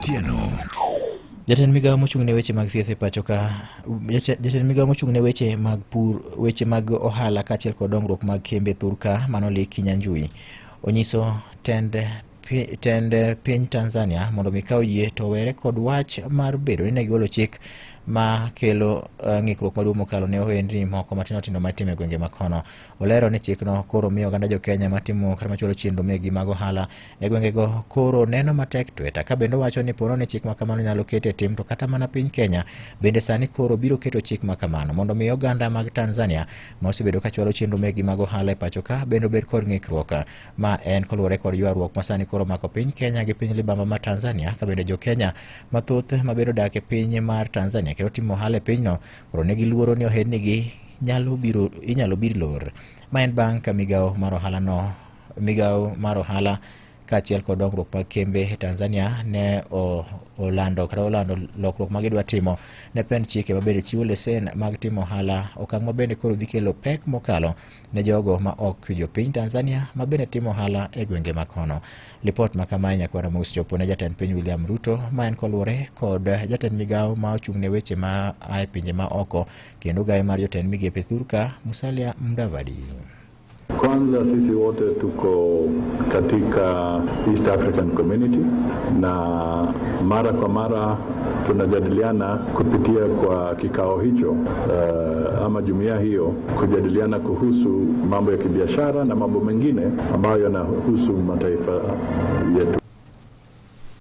Otieno. Jatend migawo mochung' ne weche mag thieth e pacho ka, jatend migawo mochung' ne weche mag pur, weche mag ohala kaachiel kod dongruok mag kembe thurka mano Lee Kinyanjui onyiso tend piny Tanzania mondo mi kaw yie to were kod wach mar bedo ni ne gigolo chik ma kelo ng'ikruok maduong' mokalo ne ohendni moko matindo tindo matimo e gwenge makono. Olero ni chikno koro miyo oganda jo Kenya matimo kata machwalo chenro megi mag ohala e gwengego koro neno matek tweta. Ka bende owacho ni pono ni chik ma kamano nyalo ket e tim to kata mana piny Kenya bende sani koro biro keto chik ma kamano mondo mi oganda mag Tanzania ma osebedo ka chwalo chenro megi mag ohala e pacho ka bende obed kod ng'ikruok. Ma en koluwore kod ywaruok ma sani koro omako piny Kenya gi piny libamba ma Tanzania ka bende jo Kenya mathoth ma bende odak e piny mar Tanzania kendo timo ohala e pinyno koro ne giluoro ni ohendnigi nyalo biro inyalo bir lor. Ma en bang' ka migawo mar ohala no migawo mar ohala kaachiel kod dongruok mag kembe e Tanzania ne olando kata olando lokruok ma gidwa timo ne pend chike ma bende chiwo lesen mag timo ohala, okang' ma bende koro dhi kelo pek mokalo ne jogo ma ok jopiny Tanzania ma bende timo ohala e gwenge ma kono. Lipot ma kamae nyakwara mos chopo ne jatend piny William Ruto ma en koluwore kod jatend migawo ma ochung' ne weche ma a e pinje ma oko kendo gaye mar jotend migepe thurka Musalia Mudavadi. Kwanza sisi wote tuko katika East African Community na mara kwa mara tunajadiliana kupitia kwa kikao hicho ama jumuiya hiyo kujadiliana kuhusu mambo ya kibiashara na mambo mengine ambayo yanahusu mataifa yetu.